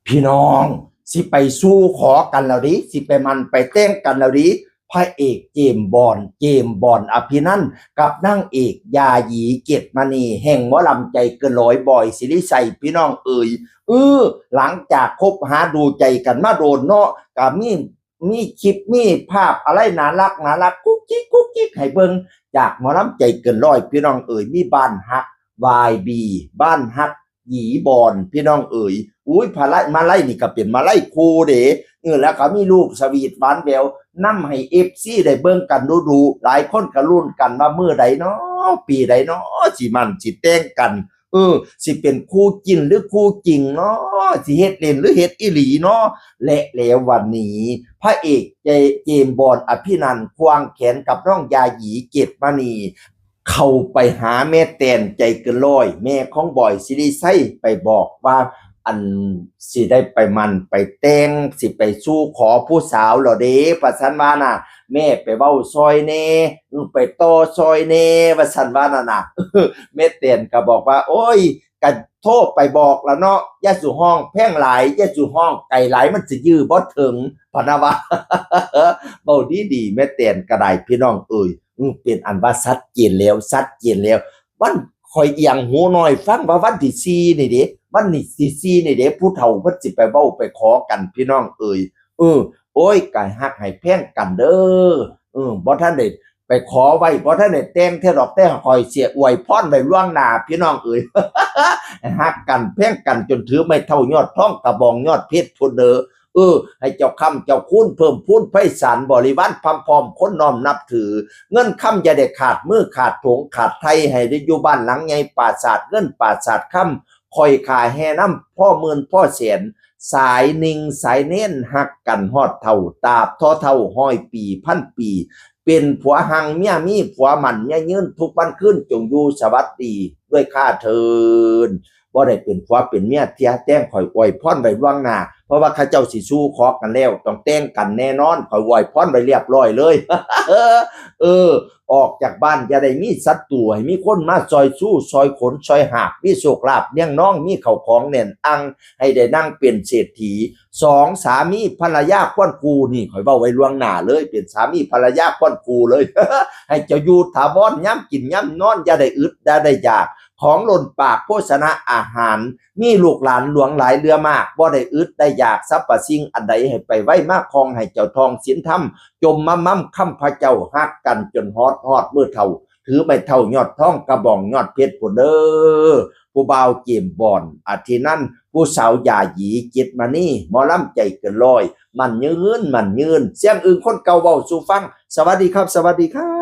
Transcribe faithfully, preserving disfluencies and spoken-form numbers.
พี่น้อง สิไปสู่ขอกันแล้วเด้ สิไปหมั้นไปแต่งกันแล้วเด้ พระเอกเจมส์บอนด์ เจมส์บอนด์ อภินันท์ กับนางเอกยาหยี เกตมณี แห่งหมอลำใจเกินร้อย บอย ศิริชัย พี่น้องเอ๋ย เออ หลังจากคบหาดูใจกันมาโดนเนาะ ก็มี มีคลิป มีภาพอะไรน่ารักน่ารัก กุ๊กกิ๊กกุ๊กกิ๊กให้เบิ่ง จากหมอลำใจเกินร้อย พี่น้องเอ๋ย มีบ้านฮัก วายบี บ้านฮัก หยีบอน พี่น้องเอ๋ย อุ้ย พาไลมาไลนี่ก็เป็นมาไลคู่เด้ เออ แล้วก็มีรูปสวีทหวานแหวว นำให้ เอฟซี ได้เบิ่งกันดูๆ หลายคนก็ลุ้นกันว่ามื้อใดน้อ ปีใดน้อ สิหมั้นสิแต่งกัน เออ สิเป็นคู่จิ้นหรือคู่จริงน้อ สิเฮ็ดเล่นหรือเฮ็ดอีหลีน้อ และแล้ววันนี้ พระเอกเจ- เจมส์บอนด์ อภินันท์ ควงแขนกับน้องยาหยี เกตมณี เข้าไปหาแม่แตน ใจเกินร้อย แม่ของบอย ศิริชัย ไปบอกว่า อัน สิได้ไปหมั้นไปแต่ง สิไปสู่ขอผู้สาวแล้วเด้ ว่าซั่นว่าน่ะ แม่ไปเว้าซอยแหน่ เออ ไปต่อซอยแหน่ ว่าซั่นว่านั่นน่ะ แม่แตนก็บอกว่า โอ้ย ก็โทรไปบอกแล้วเนาะ อย่าสู่ฮ้องแพงหลาย อย่าสู่ฮ้องไกลหลาย มันสิยื้อบ่ถึง พะนะว่า เว้าดีๆ แม่แตนก็ได้ พี่น้องเอ๋ย อืม เป็นอันว่าชัดเจนแล้ว ชัดเจนแล้ว วัน ข่อยเอียงหูน้อยฟังว่าวันที่สี่นี่เด้ วันนี้ที่สี่นี่เด้ ผู้เฒ่าเพิ่นสิไปเว้าไปขอกัน พี่น้องเอ๋ย เออ โอ้ย ก็ฮักให้แพงกันเด้อ เออ บ่ทันได้ไปขอไว้ บ่ทันได้แต่งเทื่อดอก แต่ข่อยสิอวยพรไว้ล่วงหน้า พี่น้องเอ๋ย ฮักกันแพงกันจนถือไม้เท้ายอดทอง กระบองยอดเพชรพุ้นเด้อ เออ ให้เจ้าค้ำเจ้าคูณเพิ่มพูนไพศาล บริวารพร่ำพร้อมคนน้อมนับถือ เงินคำอย่าได้ขาดมือขาดโถงขาดไถ่ ให้ได้อยู่บ้านหลังใหญ่ ปราสาทเงินปราสาทคำ คอยขายแห่นำพ่อหมื่นพ่อแสน สายนิ่งสายเน้นฮักกันฮอดเฒ่า ตราบเท่าเฒ่าร้อยปีพันปี เป็นผัวฮังเมียมี ผัวหมั้นเมียยืน ทุกวันคืนจงอยู่สวัสดีด้วยข้าเทิน บ่ได้เป็นผัวเป็นเมียเที่ย แต่งข่อยอวยพรไว้ล่วงหน้า เพราะว่าเขาเจ้าสิสู่ขอกันแล้ว ต้องแต่งกันแน่นอน ข่อยอวยพรไว้เรียบร้อยเลย เออ ออกจากบ้านอย่าได้มีศัตรู ให้มีคนมาซอยสู้ซอยขนซอยหาบ มีโชคลาภเลี้ยงน้อง มีข้าวของแน่นอัง ให้ได้นั่งเป็นเศรษฐี สอง สามีภรรยาควรคู่ นี่ข่อยเว้าไว้ล่วงหน้าเลย เป็นสามีภรรยาควรคู่เลย ให้เจ้าอยู่ถาวร ยามกินยามนอน อย่าได้อึดอย่าได้อยาก ของล้นปากโภชนะอาหาร มีลูกหลานหลวงหลายเหลือมาก บ่ได้อึดได้อยาก สรรพสิ่งอันใดให้ไปไวมาคล่อง ให้เจ้าทองศีลธรรม จมมาม่ำค้ำพระเจ้า ฮักกันจนฮอดฮอดมื้อเฒ่า ถือไม้เท้ายอดทอง กระบองยอดเพชรพุ้นเด้อ ผู้บ่าวเจมส์บอนด์ อภินันท์ ผู้สาวยาหยี เกตมณี หมอลำใจเกินร้อย หมั้นยืน หมั้นยืน เสียงอึ่งคนเก่าเว้าสู่ฟัง สวัสดีครับ สวัสดีครับ